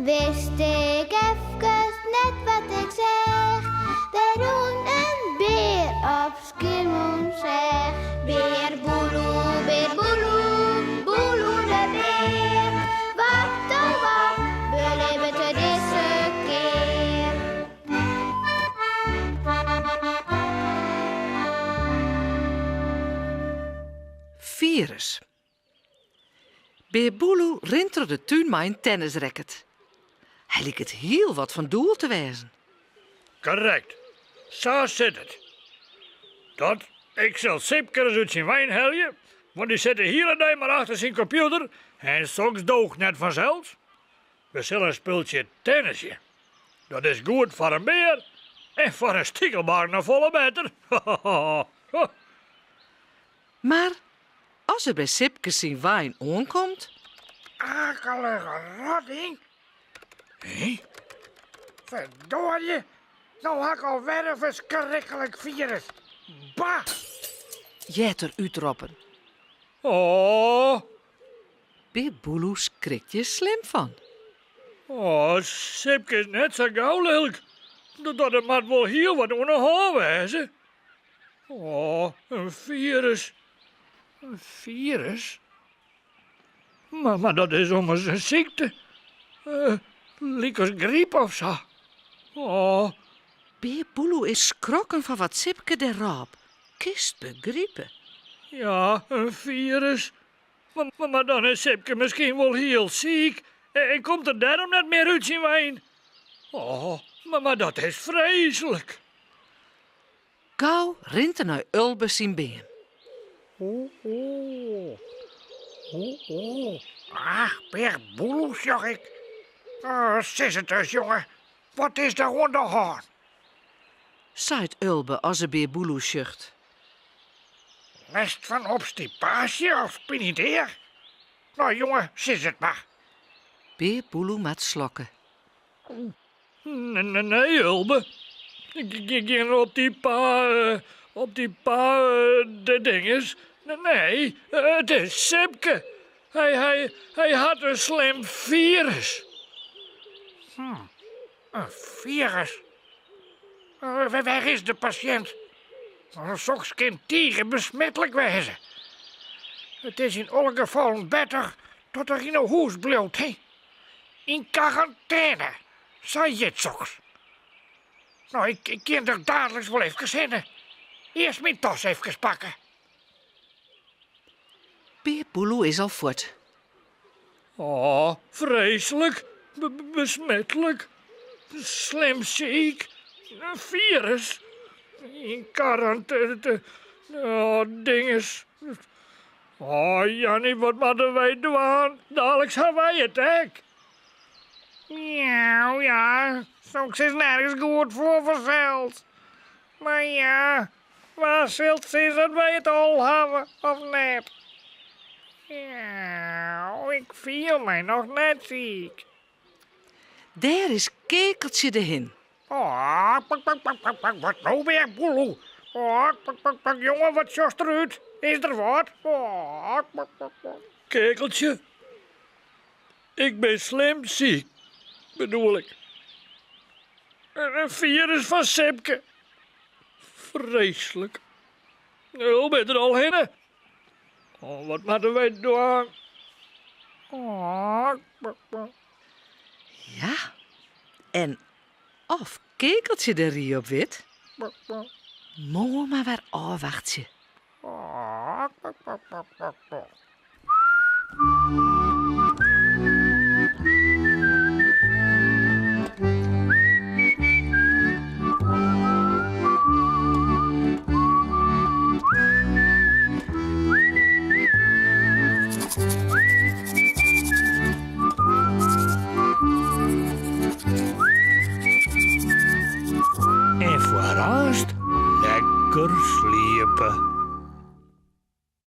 Wist ik efkes net wat ik seach, Der rûn in bear op Skiermûntseach. Bear Boeloe, bear Boeloe, Boeloe de bear, Wat oh wat belibbet er dizze kear? Firus. Bear Boeloe rint troch de tún mei in tennisracket. Hy liket hiel wat fan doel te wêzen. Korrekt. Sa sit it. Dat, ik sil Sipke ris út syn wein helje, want dy sit de hiele dei mar achter syn kompjûter en soks doocht net fansels. We sille in spultsje tennisje. Dat is goed foar in bear en foar in stikelbaarch noch folle better. Mar as er by Sipke syn wein oankomt. Akelige rotding! Hé? Ferdoarje, no ha ik alwer in ferskriklik firus. Bah! Heart er útroppen. Oh! Bear Boeloe skrikt hjir slim fan. Oh, Sipke is net sa gau lilk. Dat der moat wol hiel wat oan 'e hân wêze. Oh, in firus. In firus? Mar, mar dat is ommers in sykte. Uh, lykas gryp of sa. Oh. Bear Boeloe is skrokken fan wat Sipke dêr rôp. Kinst begripe. Ja, in firus. Mar, mar dan is Sipke miskien wol hiel siik en komt er dêrom net mear út syn wein. Oh, mar, mar dat is freeslik. Gau rint er nei Ulbe syn beam. O, o. O, o. Ach, Bear Boeloe, sjoch ik. Oh, sis it ris, jonge. Wat is der oan de hân? Seit Ulbe as er Bear Boeloe sjocht. Lêst fan obstipaasje of pine yn it ear? No, jonge, sis it mar. Bear Boeloe moat slokke. Nee, Ulbe. Gjin op dy pa, op dy pa de dinges. Nee, it is Sipke. Hy, hy, hy hat in slim firus. Hm, in firus? Wêr is de pasjint? Soks kin tige besmetlik wêze. It is yn alle gefallen better dat er yn 'e hûs bliuwt, hè? Yn karantêne, sa hjit soks. No, ik, ik gean der daliks wol efkes hinne. Earst myn tas efkes pakke. Bear Boeloe is al fuort. Oh, freeslik. Besmetlik. Slim siik. In firus. Yn karantêne. Oh, dinges. Oh, Janny, wat moatte wy dwaan? Daliks ha wy it ek. Miauw, ja, soks is nergens goed foar fansels. Mar ja, wa sil sizze dat wy it al hawwe of net? Miauw, ik fiel my noch net siik. Dêr is Keakeltsje de hin. Oh, pak, pak, pak, pak, pak, wat no wer, Boeloe? Oh, pak, pak, pak, jonge, wat sjochst derút? Is der wat? Oh, pak, pak, pak. Keakeltsje, ik bin slim siik, bedoel ik. In firus fan Sipke. Freeslik. Ulbe is der al hinne. Oh, wat moatte wy dwaan? Oh, pak, pak. Ja, en of Keakeltsje de rie op wit? Moarn mar wer ôfwachtsje.